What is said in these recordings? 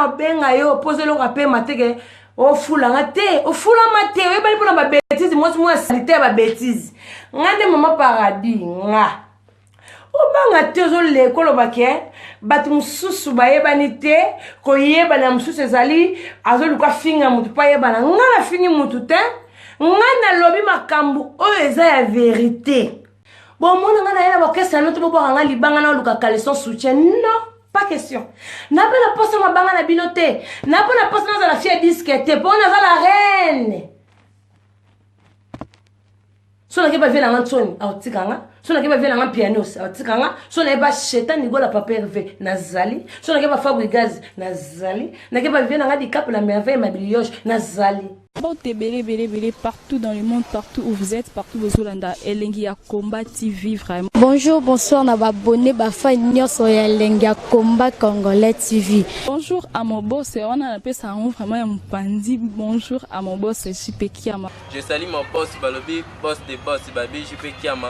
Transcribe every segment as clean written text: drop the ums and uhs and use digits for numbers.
na obenga yo mpo oza eloko apema te ke ofula nga te, ofulama te, oyebani mpona babetise, mwasi mwa salite ya babetise. Nga nde mama paradis nga obanga te, ozoleka oloba ke bato mosusu bayebani te, koyebana mosusu ezali azoluka finga motu mpo ayebana. Nga nafingi motu te, nga nalobi makambo oyo eza ya verite. Bomona nga naye na baorchestre na to bobwaka nga libanga na oluka caleçon soutien, non, pas question. Na mpe na posa mabanga na bino te, na mpe na posa nazala fie disque te, mpo naza la reine. So nake bavie nanga nsoni aotika nga, so nake bavie nanga pianos aotika nga, so naye ba shetan nigola papa Herve nazali, so nake ba Fabrigaz nazali, nake bavie nanga dikape la merveille mabilioche nazali. Mbote ebele ebele ebele partout dans le monde, partout où vous êtes, partout bozolanda Elengi ya Combat TV vraiment. Bonjour, bonsoir na ba abonné ba fan nyonso ya Elengi ya Combat Congolais TV. Bonjour à mon boss, wana napesa yango vraiment ya mopanzi. Bonjour à mon boss JP Kiama. Je salue mon boss balobi boss de boss babi JP Kiama.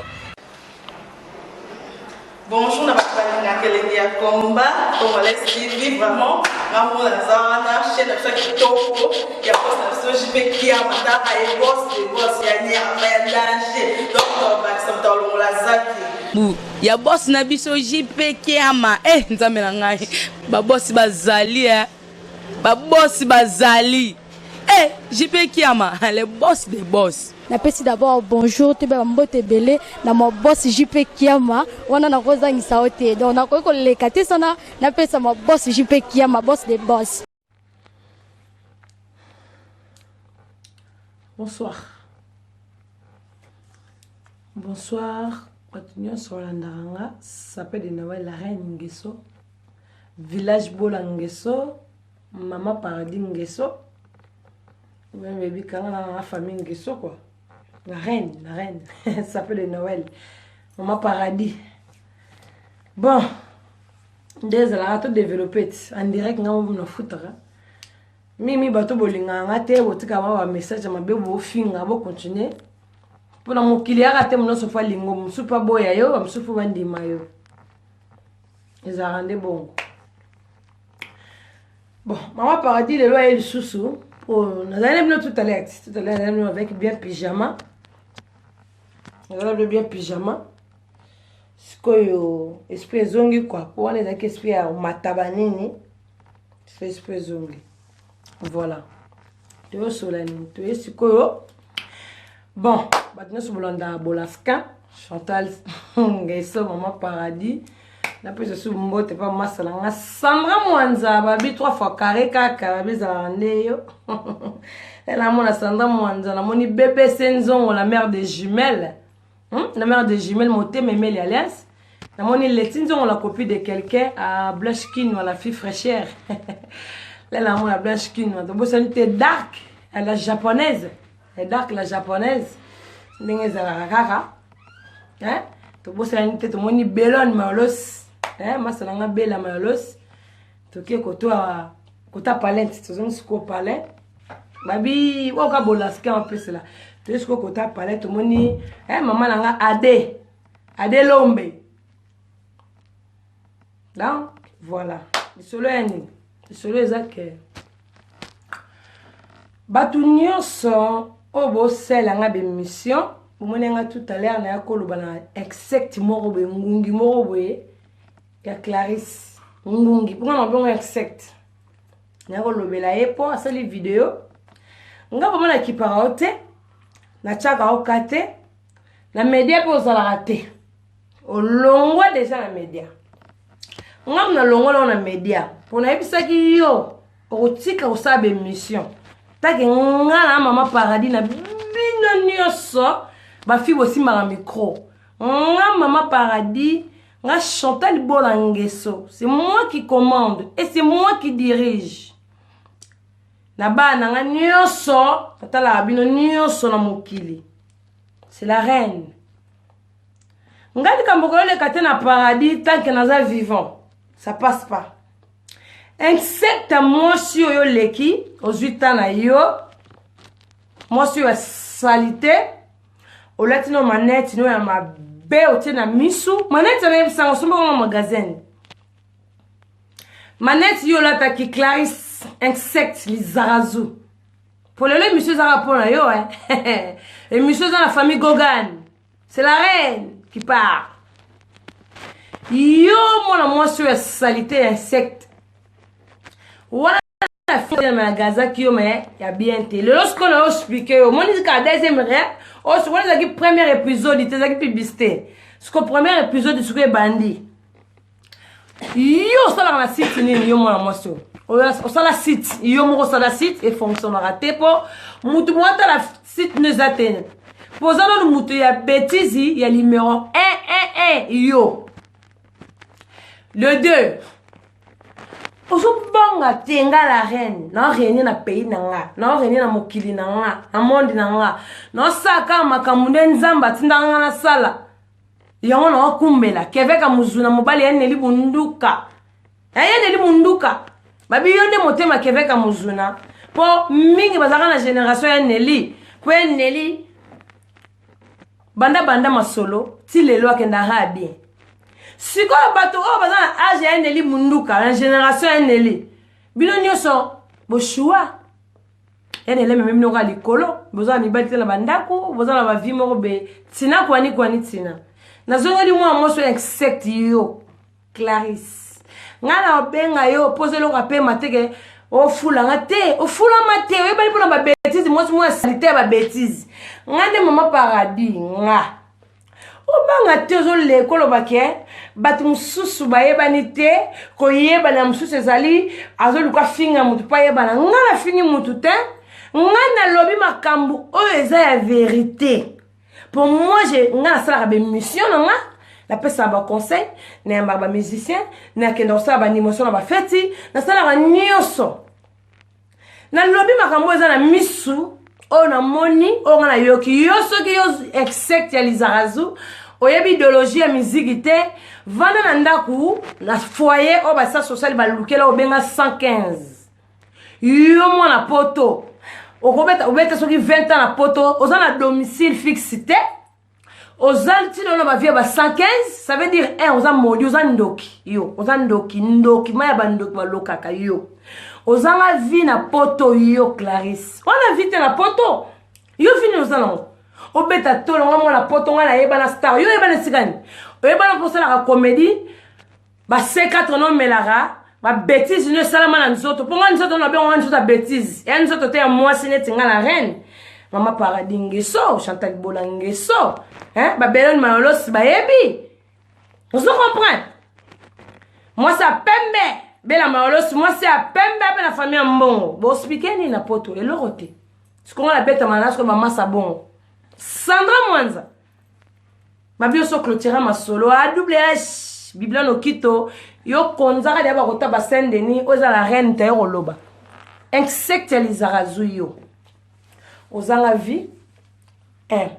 Bonjour na bato balingaka Elengi ya Combat Congolais TV, vraiment nga moko naza wana chaîne na biso ya kitoko ya boss na biso JP Kiama, taka ye boss de boss ya nyama ya danger, donc tobakisa moto alongola zaki bu ya boss na biso JP Kiama. Eh, nzambe na ngai, babosi bazali eh. Babosi bazali eh, JP Kiama le boss de boss. Napesi d'abord bonjour toyeba bambote ebele na ma boss JP Kiama, wana nakozangisa yo te, donc nakoki koleka te sana napesa ma boss JP Kiama, boss de boss. Bonsoir. Bonsoir. Bato nyonso balandaka nga, sapin de Noël, la reine Ngeso, village Bola Ngeso, Mama Paradis Ngeso. Même baby kanga na famille Ngeso quoi. La reine, la reine, sapin de Noël, Mama Paradis. Bon, nde ezalaka to développer ti en direct nga mo nafutaka mimi. Bato bolingaka nga te, botika ba message ya mabe, bofinga, bocontinue mpona mokili yaka te. Nyonso fo alingo, mosusu mpo aboya yo, bamosusu fo bandima yo, ezalaka nde bongo. Bon, Mama Paradis lelo aye lisusu po nazali na bino tout à l'heure, tout à l'heure nazali na bino avec bien pyjama, nazali na bino bien pyjama. Sikoyo esprit ezongi quoi, po wana ezalaki esprit ya mataba nini, so esprit ezongi. Voilà, toyosola nini, toye sikoyo. Bon, bato nyonso bolandaka Bolaska Chantal Ngeso, Mama Paradis, napesa su mbote mpa masala nga Sandra Mwanza, babi 3 fois carré kaka, babi ezalaka nde yo. Namona Sandra Mwanza, namoni BBC Nzongo, la mère des jumelles, La mère des jumelles, motema emeli alliance. Namoni Leti Nzongo, la copie de quelqu'un à Blanche Kinwa, la fille fraîchère. Là namona Blanche Kinwa, tobosani te Dark la japonaise, Dark la japonaise, ndenge ezalaka kaka. Tobosani te, tomoni Belon Mayolos, masala nga Bela Mayolos. Toke kotoa kota palin, tozongi sikoyo palin, babi oyo ka Bolaska apesela. Toye sikoyo kota palin, tomoni mama na nga Ade, Ade Lombe. Donc voilà, lisolo ya nini? Lisolo eza ke bato nyonso oyo bosalelanga bémission, bomoni nga tout à l'heure naya koloba na insecte moko boye, ngungi moko boye ya Clarisse Ngungi, mponga na bongo insecte, naya kolobela ye mpo asali video. Nga bama nakipaka yo te, natiaka yo ka te na media mpe ozalaka te, olongwa deja na media. Nga nalongola yo na media mpo nayebisaki yo okotika kosala bémission take. Nga na Mama Paradis na bino nyonso bafi bosimbaka micro, nga Mama Paradis, nga Chantal Bola Ngeso, c'est moi qui commande et c'est moi qui dirige na bana na nga nyonso. Natalaka bino nyonso na mokili, c'est la reine. Nga likambo koyoleka te na Paradis tant que naza vivant, ça passe pas. Insecte mwasi oyo oleki, ozwi ta na yo mwasi oyo asali te, olati no manete no ya mabe, otie na misu manete, nayebisanga osombaka na magasin. Manette yo olataki Clarisse insecte lizarazu. Po lelo émission ezaka mpo na yo eh. Émission eza na famille Gogan. C'est la reine qui part. Yo mwana mwasi oyo ya salite ya insecte. Wana na gazaki yo mais ya bien te. Lelo sikoyo na yo expliquer yo. Omoni kaka deuxième ré. Oyo sikoyo ezalaki premier épisode te ezalaki publicité. Sikoyo premier épisode sikoyo ebandi. Yo osalaka na site nini yo mwana mwasi oyo? Osala site yo moko, osala site efonctionnaka te mpo mutu moko atala site no eza te, mpo oza nanu mutu ya bétise ya numéro 1 1 1. Yo le 2 ozobanga te. Nga la reine naorenie na pays na nga, naorenie na mokili na nga, na monde na nga, naosala kaka makambo nde Nzambe atindaka nga nasala yango. Naokumbela keveka mozuna mobali ya Neli Bunduka, ya Neli Munduka. Babi yo nde motema keveka mozuna, mpo mingi bazalaka na génération ya Neli, mpo ya Neli banda banda masolo ti lelo akendaka ya bien. Sikoyo bato oyo baza na age ya Neli Munduka, na génération ya Neli, bino nyonso boshua ya Neli ememi bino kaka likolo. Boza na mibali te na bandako, boza na bavie moko be ntina kwani kwani ntina. Nazongeli mwana mwasi oyo insecte yo Clarisse, ngai na obenga yo mpo oza eloko apema teke ofulanga te, ofulama te, oyebani mpona babêtises. Mwasi mwa salite ya babêtises. Ngai nde mama Paradis. Nga obanga te, ozoleka oloba ke bato mosusu bayebani te. Koyebana mosusu ezali azoluka finga motu mpo ayebana. Nga nafingi motu te, nga nalobi makambo oyo eza ya vérité. Pour moi, je nga nasalaka baémission na nga, napesaka baconseil, nayambaka bamusicien, nakenda kosala baanimation na bafeti, nasalaka nyonso. Nalobi makambo eza na misu oyo namoni, oyo nga nayoki. Yo soki yo insecte ya lizarazu, oyebi idéologie ya miziki te, vanda na ndako na foyer oyo basa social balukela obenga 115. Yo mwana poto okobeta, obeta soki 20 ans na poto, oza na domicile fixe te, oza ntina na bavie ba 115. Ça veut dire 1 oza modi, oza ndoki. Yo oza ndoki, ndoki ma ya bandoki balokaka yo. Ozanga vie na poto. Yo Clarisse, wana vie te na poto. Yo vie nini oza nango? Obeta tolonga mwana poto, ngai nayebana star. Yo oyebana esika nini? Oyebana mpo osalaka comédie ba C4, nomelaka babêtises no esalama na nzoto. Mpo nga nzoto na bengo nga nzoto ya bétise, ya nzoto te ya mwasi neti nga na reine mama Paradis Ngeso, Chantal Bola Ngeso, babeloni mayolosi bayebi. Ozo comprendre? Mwasi ya pembe bela mayolosi, mwasi ya pembe mpe na famille ya mbongo. Boexpliquer nini na poto? Eloko te. Sikonga nabetama na sikoyo bamasa bongo. Sandra Mwanza, babi oso clôtura masolo a double H biblia nokito. Yo konzaka deya bakota ba Saint Denis oyo eza la reine te. Yo koloba insecte alizaka zwi yo ozanga vie 1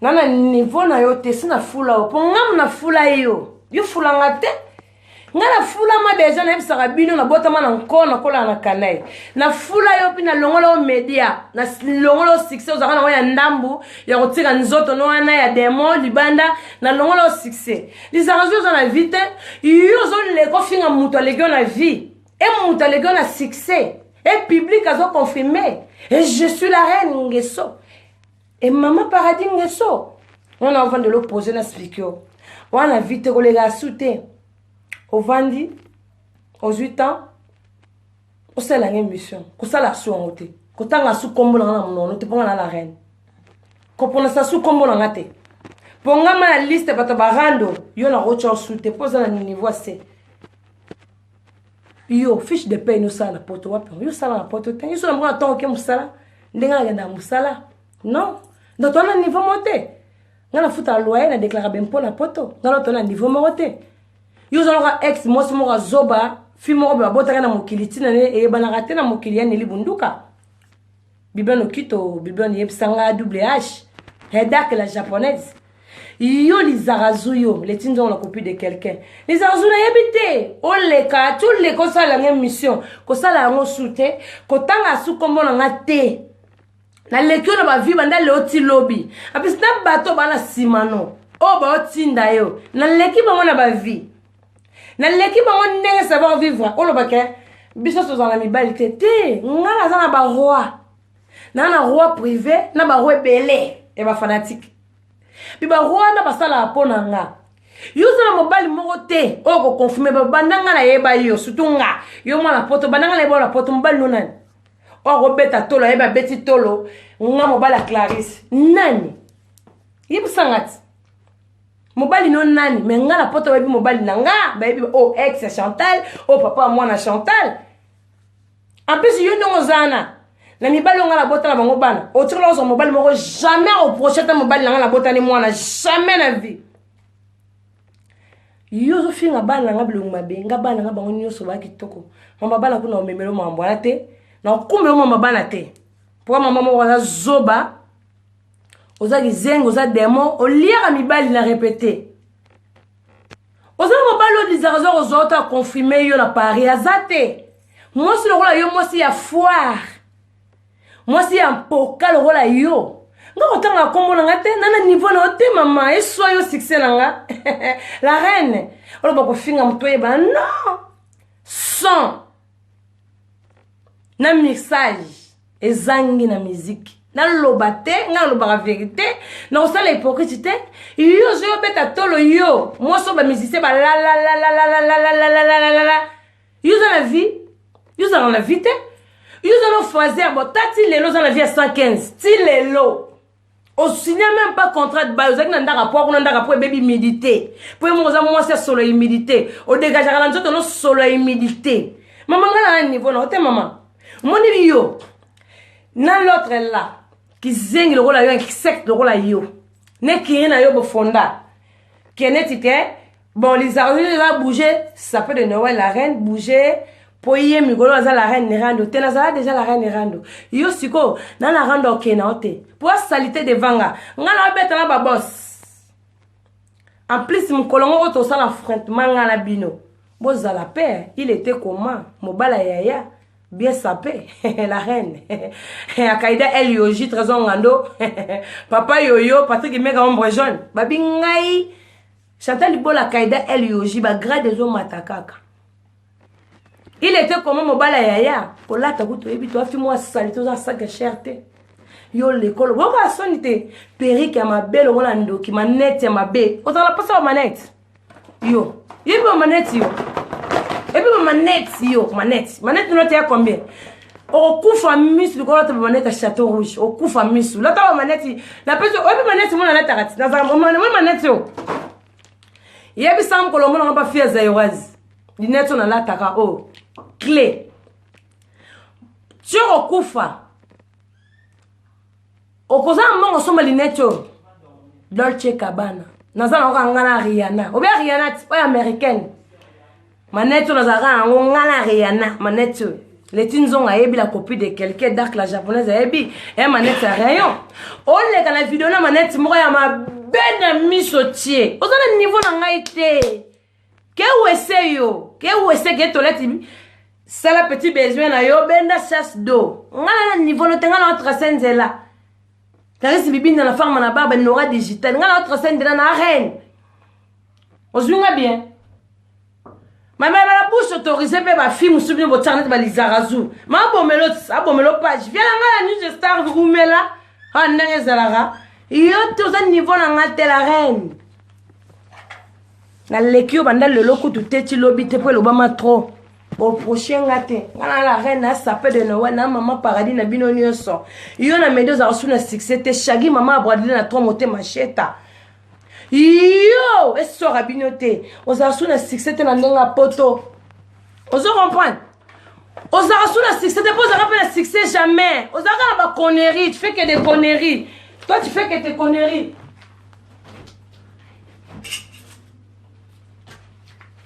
na na niveau na yo te. Si nafula yo mpo ngamu nafula yo, yo fulanga te. Ngai nafulama deja, nayebisaka bino, nabotama na nko, nakolaka na kanai. Nafula yo mpe nalongola yo media, nalongola yo succès ozalaka nango ya ndambu ya kotika nzoto no wana ya demo libanda. Nalongola yo succès lizaka zo oza na vie te. Yo ozoleka ofinga moto aleki yo na vie e moto aleki yo na succès e public azoconfirme. Et je suis la reine Ngeso e mama Paradis Ngeso. Wana ovandela opose na explique yo wana vie te, koleka asu te. Ovandi, ozwi temps osalelanga émission, kosala asu yango te, kotanga asu nkombo na nga na monono te, mpo nga na la reine koponasa su nkombo na nga te, mpo nga ma na liste bato barando yo na kotya osu te, mpo oza na niveau ase. Yo fiche de paie nosala na poto wapi? Yo osala na poto te. Yo so na moko na ntongo oke mosala ndenge nakendaka mosala non. Donc toza na niveau moko te. Nga nafuta loyer, na déclara bempo na poto. Nga na toza na niveau moko te. Yo ozalaka ex mwasi moko azoba, fi moko boye babotaka na mokili, ntina ne eyebanaka te na mokili ya Neli Bunduka. Bibiane Okito, Bibiane yebisanga double H hedak la japonaise. Yo lizarazu, yo leti nzongo na copie de quelqu'un. Lizarazu, nayebi te oleka ti oleka osala yango émission, kosala yango su te, kotanga su nkombo na nga te. Naleki yo na bavie banda leo ti lobi apesi na bato baa na nsima no oyo baotinda yo, naleki bango na bavie. Naleki bango ndenge savoir vivre. Oloba ke biso tozala na mibali te. Te, nga naza na ba roi. Na na roi privé, na ba roi ebele ya ba fanatique. Puis ba roi wana basalaka mpo na nga. Yo oza na mobali moko te oyo koconfirme banda nga nayeba yo, surtout nga. Yo mwana poto, banda nga nayeba yo na poto, mobali no nani? Oyo akobeta tolo, ayebi abeti tolo, nga mobali ya Clarisse. Nani? Yebisa nga ti. Mobali no nani? Mais nga na poto bayebi mobali na nga, bayebi oh ex ya Chantal, oh papa ya mwana Chantal. En plus yo ndongo zana na mibali oyo nga nabota na bango bana, otikala kozwa mobali moko jamais reproche ata mobali na nga nabotani mwana jamais na vie. Yo ozofinga bana na nga bilongi mabe, nga bana na nga bango nyonso ba kitoko. Mama bana kuna omemelo mambo wana te, na okumbelo mama bana te. Po mama moko aza zoba, oza kizengi, oza demon, oliaka mibali na répéter. Oza mobali oyo lizaka aza kozwa yo to aconfirme yo na Paris, aza te. Mwasi lokola yo, mwasi ya foire, mwasi ya mpoka lokola yo. Nga kotanga kombo na nga te, na na niveau na yo te mama, eswa yo succès na nga. La reine, oloba kofinga moto oyeba, non. Son na mixage ezangi na musique. Naloba te, nga nalobaka vérité, nakosala hypocrite te. Yo ozo beta tolo yo, mwasi oyo ba musicien ba la la la la la la la la la la la la la. Yo oza na vie, yo ozalaka na vie te. Yo oza na phraser, bo tati lelo oza na vie ya 115, ti lelo. Osigne même pas contrat de bail, ozalaki na ndaka po kuna ndaka po ebebi humidité. Po yo moko oza mwasi ya solo ya humidité. Odegageaka na nzoto no solo ya humidité. Mama nga na niveau na ote mama. Moni yo na l'autre là kizengi lokola yo insecte lokola yo. Ne kiri na yo bofonda. Keneti te bon les argent va bouger sapin de Noël la reine bouger po ye mikolo aza la reine rando te nazala déjà la reine rando yo siko na la rando okende na te po salite devant nga nga na obeta na ba boss en plus mokolo ngo oyo tosala affrontement nga na bino bozala pe il était comment mobala yaya bien sapé la reine akaida el yoji trésor ngando papa yoyo Patrick Mega ombre jaune babi ngai Chantal Libola Kaida El Yoji ba grade ezomata kaka. Il était comment mobala yaya kolata kutu oyebi to afi mwa salite oza sac ya cher te. Yo lekolo boka soni te perruque ya mabe lokola ndoki manette ya mabe ozala posa ba manette yo yebi ba manette yo ebi ba manette yo manette manette no te ya combien okokufa misu likolo lata ba manette ya chateau rouge okufa misu lata ba manette napesi oyebi manette mona alataka ti nazala mona manette oyo yebisa mokolo omonaka ba fille ya zairoise linette oyo nalataka oyo clé ti okokufa okozala mbongo osomba linette oyo Dolce Cabana naza na oka nga na Rihanna obe Rihanna ti oyo américaine manette oyo nazalaka yango nga na Rihanna manette oyo leti nzonga ayebi la copie de quelqu'un dark la japonaise ayebi ya manette ya rayon oleka na video na manette moko ya mabe na miso tie oza na niveau na ngai te ke wese yo ke wese ke toilette sala petit besoin na yo benda chasse d'eau nga na niveau no te nga na trace nzela Clarisse Bibinda na farma na barbe Nora digital nga na trace nzela na reine ozwi nga bien mama bala bouche autorisée mpe bafille mosusu bino botiaka neti balizarazu mabomelo abomelo page viala nga na news star rumela a ndenge ezalaka yo te oza niveau na nga te la reine naleki yo banda lelo kutu te ti lobi te mpo elobama trop oproche nga te nga na la reine na sapin de noël na mama paradis na bino nyonso yo na mede ozalaka su na succès te shagi mama abradile na tro motema sheta yo esora bino te ozalaka su na succès te na ndenge ya poto ozo comprendre ozalaka su na succès te mpo ozalaka mpe na succès jamais ozalaka na baconnerie tu fais que des conneries toi tu fais que tes conneries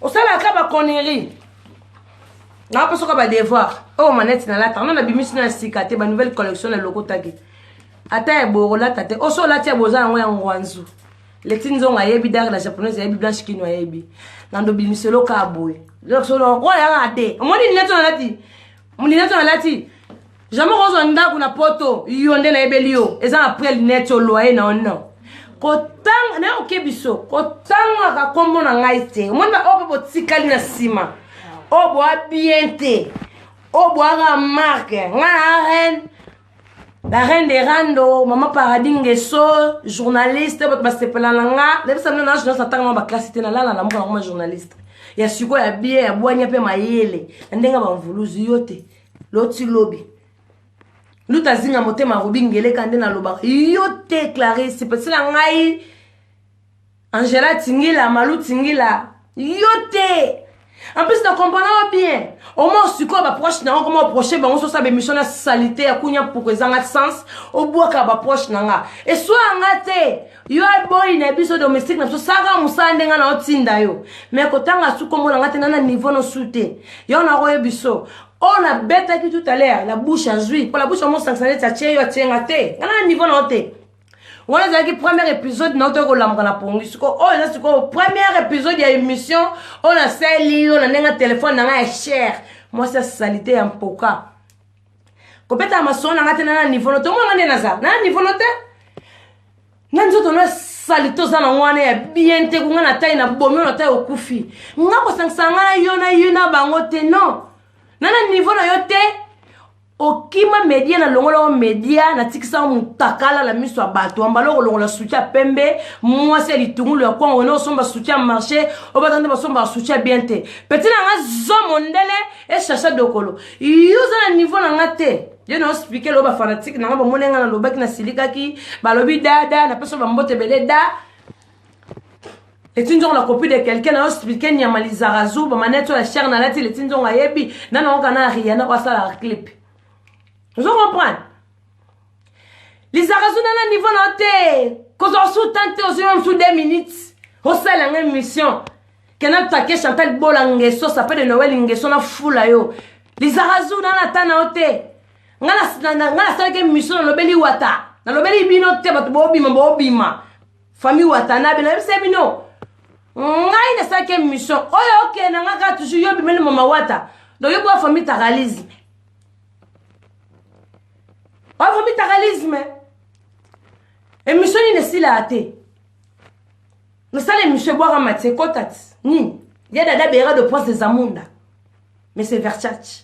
osalaka baconnerie nakosoka badevoir oyo manete nalata ngo nabimisi na sika te banouvelle collection na lokotaki ata ya boye kolata te oso olati ya boza yango ya ngwanzu leti nzongo ayebi dare la japonaise ayebi blanche kino ayebi nando bimiselo kaka boye oyo te omoni linete nalati linete nalati jamais kozwa ndako na poto yo nde nayebeli yo eza na près linete oyo loyer na yo non. Kotanga na oke biso kotangaka nkombo na ngai te. Omoni ba oyo mpe botikali na nsima. Oyo boa bien te. Oyo boaka marque. Ngai na reine. La reine de rando, maman Paradis Ngeso, journaliste, bato basepela na nga. Nayebisa bino na journaliste natanga mwa baklasi te, nalala na moko na koma journaliste. Ya sikoyo ya bien, ya bwania mpe mayele. Na ndenge ya bamvuluzi yo te. Loti lobi. Luta zinga motema Rubi Ngeleka nde nalobaka yo te Clarisse, pesela ngai Angela Tingila, Malou Tingila, yo te. En plus, na comprends bien. Au moins, sikoyo ba proche na comment approcher bango sosa ba émission na salité ya kunya pour ezanga sens, obwaka ba proche na nga. Et soit nga te, yo aboyi na biso domestique na biso saka musala ndenga na otinda yo. Mais kotanga su kombo na nga te na na niveau no su te. Yo na roye biso. Oyo na betaki tout à l'heure, la bouche azui, po la bouche mo sangisa neti atie yo atie nga te. Nga na niveau na te. Wana ezalaki premier épisode na otoki kolamuka na pongi sikoyo oyo eza sikoyo premier épisode ya émission oyo nasali yo na ndenge ya telefone na ngai ya cher mwasi ya salite ya mpoka kobetaka masolo na ngai te na na niveau no te omona nde naza na na niveau no te na nzoto no salite oza nango wana ya bien te kunga na tai na bomi oyo na tai okufi nga kosangisa ngai na yo na yo na bango te non na na niveau na yo te okima media na longola yo media natikisa yo mutakala na miso ya bato ambala okolongola soutien ya pembe mwasi ya litungulu ya kwanga wena osomba soutien ya marché oyo bato nde basombaka soutien ya bien te peti na nga zo mondele echacha dokolo yo oza na niveau na nga te yo na oexplike lelo bafanatike na nga bamoni nga nalobaki nasilikaki balobi dada napesa bambote ebele da leti nzongo na copie de quelqu'un na expliquer nyama lizarazu ba manette ya cher na lati leti nzongo ayebi na na oka na Rihanna ko asala clip. Ozo comprendre? Lizarazu na na niveau na te. Kozwa sous temps te ozwi même sous 2 minutes. Osala nga émission. Kena take Chantal Bola Ngeso sapin de Noël Ngeso na fula yo. Lizarazu na na ta na te. Nga na nga nasalaki émission nalobeli wata. Nalobeli bino te bato bobima bobima. Famille Watanabe nayebisa bino ngai nasalaki émission oyo okende nga kaka toujours yo obimeli mama wata donc yo boya famille takalisme oyo famille takalisme émission nini esilaka te nasala émission ebwaka mati ekota ti nini ya dada bera de prince de zamunda mais c'est verchach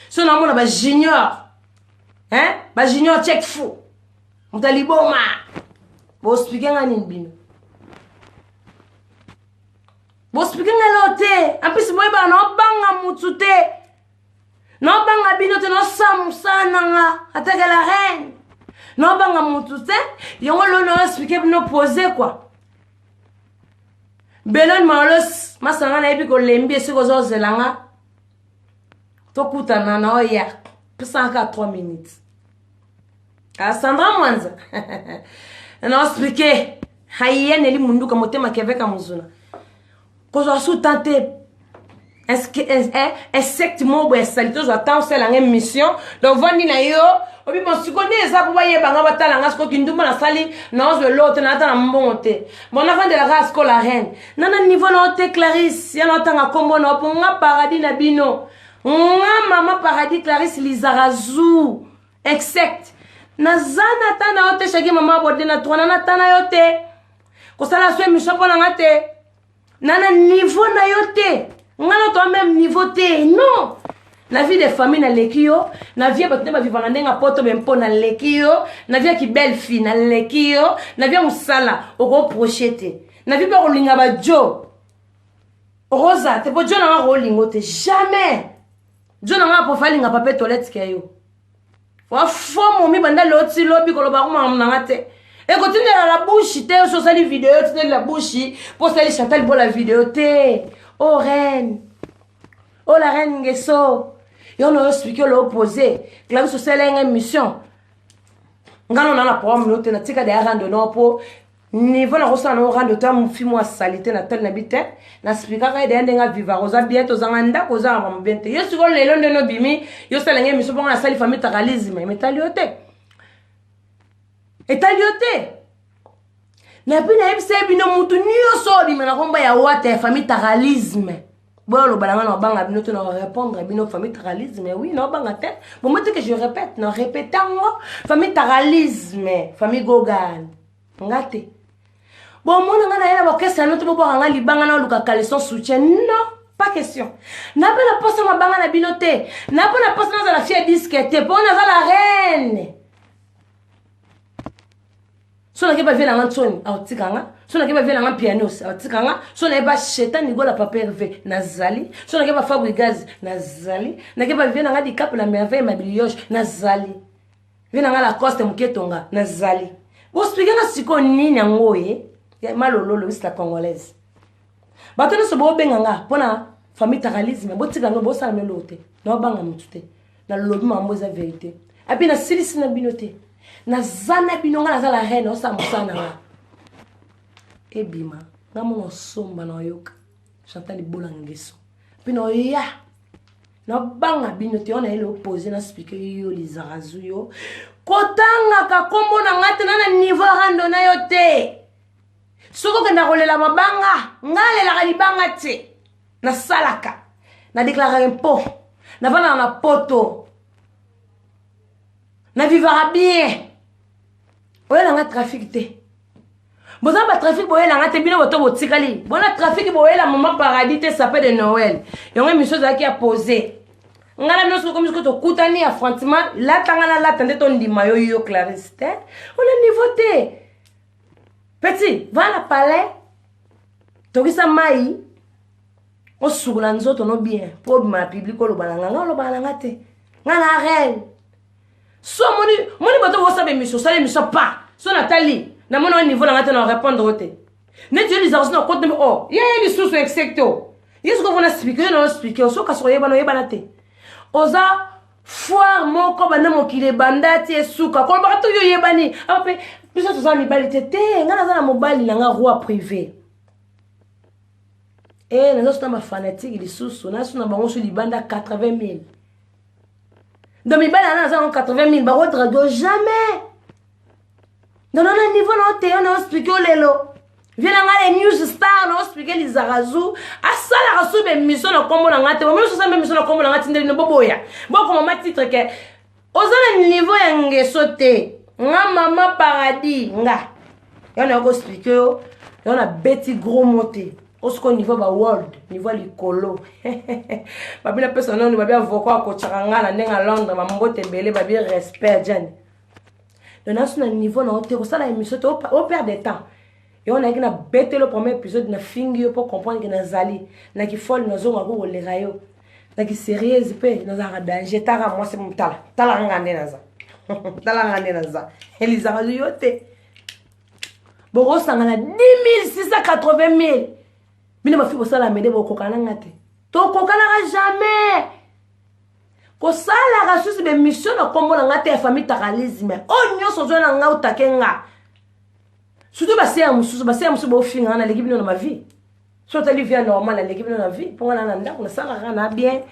so namona ba junior hein ba junior check fou moto ya liboma boexplike nga nini bino boexplike nga leo te en plus boyebaka naobanga mutu te naobanga bino te naosala mosala na nga atake la reine naobanga mutu te yango leo naoexplike bino pose kua belon malos masanga nayebi kolembi esika ozozela nga tokutana na oya pesaka kaka 3 minutes ah, sandra mwanza na explike hayeneli munduka motema keveka mozuna kozwa su tan te insecte moko boye asali tozwa temps osala yango émission donc vandi na yo obi bon sikoyo nde eza mpo bayeba nga batala nga sikoyo kindumba nasali naozwa eloko te naata na mbongo te bon navandela kaka sikoyo la reine na na niveau na yo te clarisse ya na otanga nkombo na yo mpo nga paradis na bino nga mama paradis clarisse lizarazu except naza na ta na yo te shaki mama bode na trona na ta na yo te kosala so émission mpo na nga te na na niveau na yo te nga na toa même niveau te non na vie de famille naleki yo na vie bato nde baviva na ndenge ya poto me mpo naleki yo na vie ya kibelle fille naleki yo na vie ya mosala okoproche te na vie mpe kolinga bajo okozala te mpo jo na nga kolingo te jamais jo na nga apofa alinga pape toilette ke yo wafo momi banda loti lobi koloba ko makambo na nga te ekotindela la bouche te oso osali video otindeli la bouche mpo osali chantal bola video te o oh, reine o oh, la reine ngeso yo na oexplike olo opose clavis osala yanga émission nga nona na problème no te natika deya rando no mpo niveau nakosala nango rando ta mofi mwa salite na tali na bi te nasplikaka ye deya ndenge avivaka oza bien te ozanga ndako oza na makambo bien te yo sikoyo lelo nde nobimi yo osala nge émission mponga nasali famille takalisme etali yo te etali yo te napi nayebisa ye bino mutu nyonso oyo obima na komba ya wata ya famille takalisme. Boyoloba na nga na obanga bino te, na répondre bino famille tralisme. Oui, na obanga te. Bomo te que je répète, na répète yango. Famille tralisme, famille Gogan. Nga te. Bomona nga na ye na baorchestre na bino te, bobwaka nga libanga na oluka caleçon soutien. Non, pas question. Na mpe na posa mabanga na bino te. Na mpe na posa nazala fille disque te, mpo naza la reine. So nake bavie na nga nsoni, aotika nga. So nake bavie na nga pianos, aotika nga. So naye ba shetan nigola papa Hervé, nazali. So nake ba Fabrigaz, nazali. Nake bavie na nga dikape la merveille mabilioche, nazali. Vie na nga Lacoste moketonga, nazali. Boexplike nga sikoyo nini yango ye malololo bisa congolaise. Bato nyonso bobenga nga mpona famille takalisme, botika ngo bosala meloko te. Naobanga motu te. Nalobi mambo eza verité. Api nasilisi na bino te. Naza na bino, nga naza la reine, osala mosala na nga. Ebima, nga mona osomba na oyoka. Chantal Ibola Ngeso. Mpe na oya. Nabanga bino te, wana yele opose na speaker yo lizarazu yo. Kotangaka kombo na nga te, na na niveau rando na yo te. Soki okenda kolela mabanga, nga alelaka libanga te. Nasalaka, na déclaraka impôt, navandaka na poto, na vivaka bien. Oyelanga trafic te. Boza ba trafic boyelanga te, bino bato botikali. Bona trafic boyela maman paradis te, sapin de Noël. Yango émission ezalaki ya poser. Nga na bino soki komi soki tokutani affrontement, lata nga na lata nde tondima yo yo Clarisse te. Ona niveau te. Petit, va na palais. Tokisa mai. Osukola nzoto no bien po obima na public oloba na nga, nga oloba na nga te. Nga na reine. So moni moni bato bosala émission, osala émission pa. So natali, namoni oyo niveau na nga te na répondre te. Neti yo lizaka so na kote oh, ye ye lisusu excepto. Ye soki ovona speaker, yo na yo speaker, so kasi oyebana oyebana te. Oza foire moko banda mokili ebanda ti esuka. Kolobaka to yo oyebani. Apa pe biso toza mibali te te, nga naza na mobali na nga roi privé. Eh, naza so na ba fanatique lisusu, naza so na bango so libanda 80 000. Donc mibali na naza na 80 000, bako draguer jamais. Donc na niveau na oteyo na expliquer lelo. Vie na nga les news star na expliquer lizarazu, asalaka so be mission na kombo na nga te. Bomoni so samba mission na kombo na nga tindeli no boboya. Bokoma ma titre ke oza na niveau ya ngeso te. Nga mama paradis nga. Yo na ko expliquer yo, yo na beti gros mot te. Osiko niveau ba world, niveau likolo. Babi na pesa nanu babi avocat akochaka nga na ndenge ya Londres, ba mbote ebele, babi respect Jane. Donc naso na niveau na ote kosala émission te, o perdre de temps. Yo na na bete le premier épisode na fingi yo pour comprendre que nazali na ki folle nazonga ko koleka yo. Na ki sérieuse pe nazaka danger tara moi c'est mutala. Tala nga nde naza. Tala nga nde naza. Elizaka yo te. Bokosangana 10 680 000. Bino bafi bosala mede bokokana nga te. Tokokanaka jamais. Kosalaka susu be mission na kombo na nga te ya famille takalisme. Oyo nyonso ozwa na nga otake nga. Surtout baseya mosusu, baseya mosusu bofinga nga naleki bino na ma vie. So otali vie normal naleki bino na vie, mpo nga na na ndako nasalaka na bien.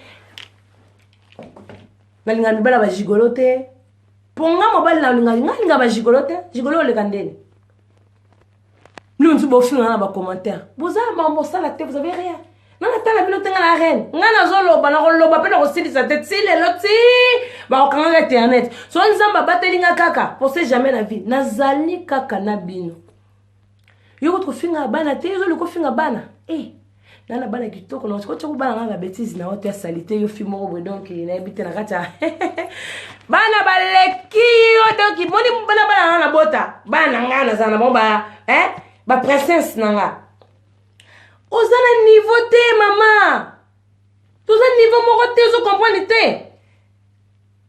Nalinga mibala ba gigolo te. Mpo nga mobali nalinga, nga nalinga ba gigolo te. Gigolo oleka ndeni. Bino mosusu bofinga nga na ba commentaire. Boza makambo bosala te, vous avez rien. Nga natala bino te, nga na reine. Nga nazoloba, nakoloba mpe nakosilisa te ti lelo ti bakokangaka internet. So Nzambe abateli nga kaka, pensez jamais na vie. Nazali kaka na bino. Yo kutu kofinga bana te, yo ozolinga kofinga bana. Eh, nga na bana kitoko, na kotia ko bana nga ba bêtise na yo te ya salite yo fi moko boye, donc nayebi te na kati ya bana baleki yo, donc moni bana bana nga na bota bana na nga nazala na bango ba, hein, ba princesse na nga. Oza na niveau te mama, toza niveau moko te, ozo comprendre te.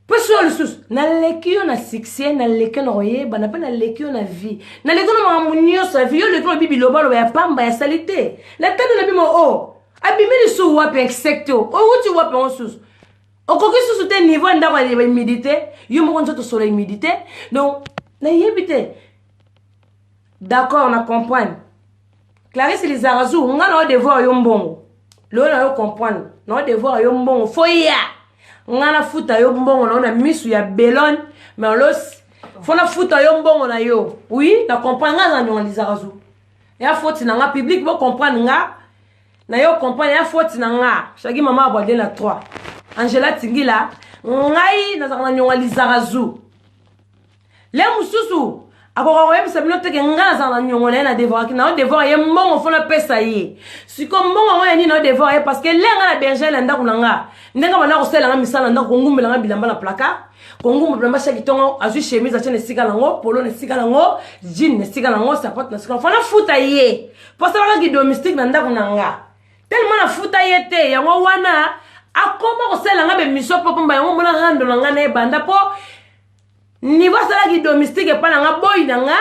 Mpe so lisusu naleki yo na succès, naleki yo na koyebana, mpe naleki yo na vie, naleki yo na makambo nyonso ya vie. Yo oleki lobi bilobaloba ya pamba ya sali te. Natali na bimo o abimi lisusu wapi insecte o outi wapi yango susu okoki susu te niveau ya ndako ya humidité yo moko nzoto solo humidité. Donc nayebi te. D'accord, na comprendre Clarisse Lizarazu, nga na devoir yo mbongo lelo na yo comprendre, na devoir yo mbongo fo ya nga nafuta yo mbongo na yo na misu ya belone, mais olosi fo nafuta yo mbongo na yo. Oui, na comprendre nga na nyonga Lizarazu ya foti na nga public, bo comprendre nga. Na yo comprendre ya faute na nga. Shagi mama abwade na 3. Angela Tingila, ngai nazalaka na nyonga lizarazu. Le mosusu akoka koyebisa bino te ke ngai nazala na nyongo na ye na devoir na devoir ye mbongo fo napesa ye. Siko mbongo yango ya nini na devoir ye parce que le ngai na berger na ndako na nga. Ndenge banda kosalela nga misala na ndako kongumbela nga bilamba na placard. Kongumba bilamba chaque tongo azwi chemise atie na esika nango, polo na esika nango, jean na esika nango, sapato na esika nango. Fo nafuta ye. Po asalaka ki domestique na ndako na nga. Tellement nafuta ye te, yango wana akoma kosalela nga bemission po pomba yango mona rando na nga na ebanda po niveau asalaki domestique epa na nga boyi na nga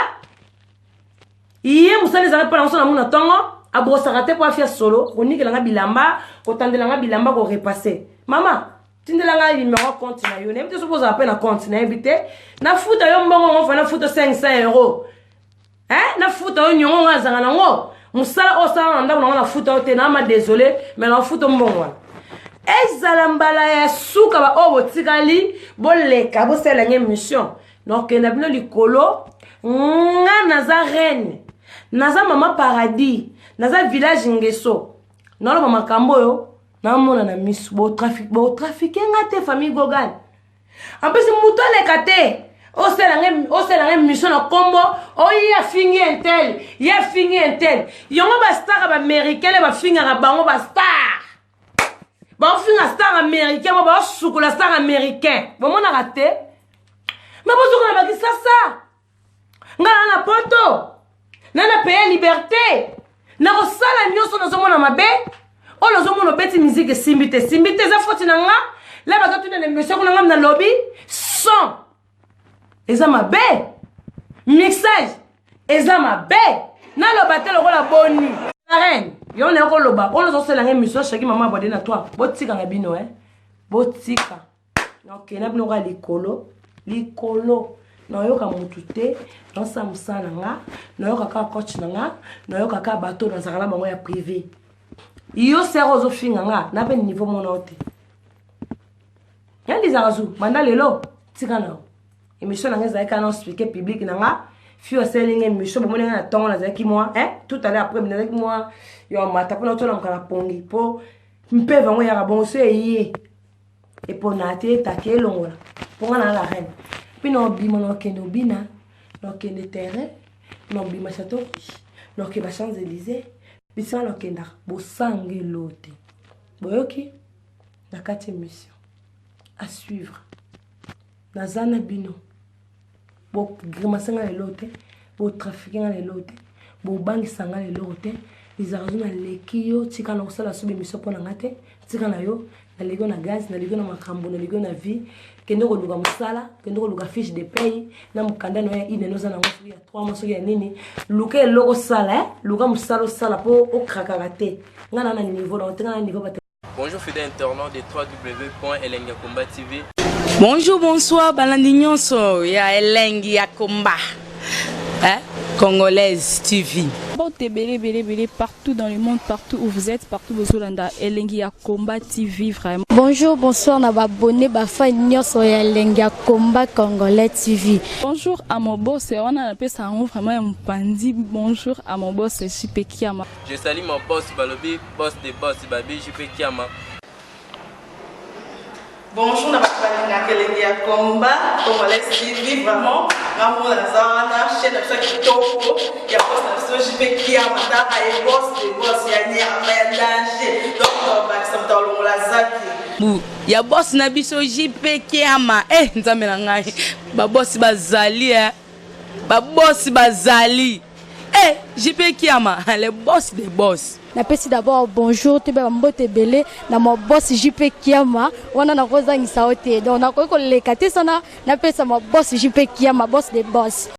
ye mosala ezalaki mpo na ngo so namona ntongo abrosaka te mpo afia solo konikela nga bilamba kotandela nga bilamba korepasse mama tindela nga numero compte na yo nayebi te soki ozala mpe na compte nayebi te nafuta yo mbongo ngo fa nafuta 500 euro eh nafuta yo nyongo nga azanga nango mosala oyo osala na ndako nango nafuta yo te na ma désolé mais nafuta mbongo wana ezala mbala ya suka baoyo botikali boleka bosalela nge mission nakokenda bino likolo nga naza reine naza mama paradis naza village ngeso naloba makambo oyo namona na miso botrafike nga te famille gogan ampesi moto aleka te osala ngai mission na nkombo oye afingi intel ye afingi intel yango bastar baaméricain le bafingaka bango bastar baofinga star américain mo baosukola star américain bomonaka te me bozoka na bakisasa ngai na na poto na na paye liberté nakosala nyonso nazomona mabe oyo nazomona obeti miziki esimbi te esimbi te eza foti na nga la bazotuna na émission kuna nga nalobi son eza mabe mixage eza mabe naloba te lokola boni la reine yo nayo koloba oyo nazosala nga émission shaki mama abode na toi botika na bino eh botika nakokenda bino kaka likolo likolo nayoka motu te naosala mosala na nga nayoka kaka coach na nga nayoka kaka bato nazalaka na bango ya privé yo sere ozofinga nga na mpe niveau mona yo te yandizaka zu banda lelo tika na yo émission na nga ezalaki kaka na expliquer public na nga fio asali nga émission bomoni nga na ntongo nazalaki mwa eh, tout à l'heure après nazalaki mwa yo mata mpona otolamuka na pongi mpo mpeve yango eyaka bongo so eye epona te etake elongola mpo nga na la reine mpe na obima na okende obina na okende terrain na obima chateau rouge na okeba champs élysées bisika na okendaka bosangelo te boyoki na kati émission à suivre naza na bino bogrimase nga lelo te botrafike nga lelo te bobangisa nga lelo te lizarazu naleki yo tika na kosala so bemission mpo na nga te tika na yo naleki yo na gaz naleki yo na makambo naleki yo na vie kende koluka mosala kende koluka fiche de paye na mokanda na yo ya ine oza nango soki ya 3 mois soki ya nini luka eloko osala eh? luka mosala osala mpo okrakaka te ngai na na niveau na te ngai na niveau bato. Bonjour fidèles internautes de www.elengiyakomba TV. Bonjour, bonsoir, balandi nyonso ya Elengi ya Komba. Hein? Congolaise TV. Mbote ebele ebele ebele partout dans le monde, partout où vous êtes, partout bozolanda Elengi ya Combat TV vraiment. Bonjour, bonsoir na ba abonné ba fan nyonso ya Elengi ya Combat Congolais TV. Bonjour à mon boss, wana napesa yango vraiment ya mopanzi. Bonjour à mon boss JP Kiama. Je salue mon boss balobi boss de boss babi JP Kiama. Bonjour na bato balingaka elengi ya combat congolais TV vraiment nga moko naza wana chaîne na biso ya kitoko ya boss na biso JP Kiama taka ye boss de boss ya nyama ya danger donc bakisa moto alongola zaki bu ya boss na biso JP Kiama eh nzambe na ngai ba boss bazali eh ba boss bazali eh JP Kiama le boss de boss. Napesi d'abord bonjour toyeba mbote ebele na ma boss JP Kiama wana nakozangisa yo te donc nakoki koleka te sana napesa ma boss JP Kiama boss de boss.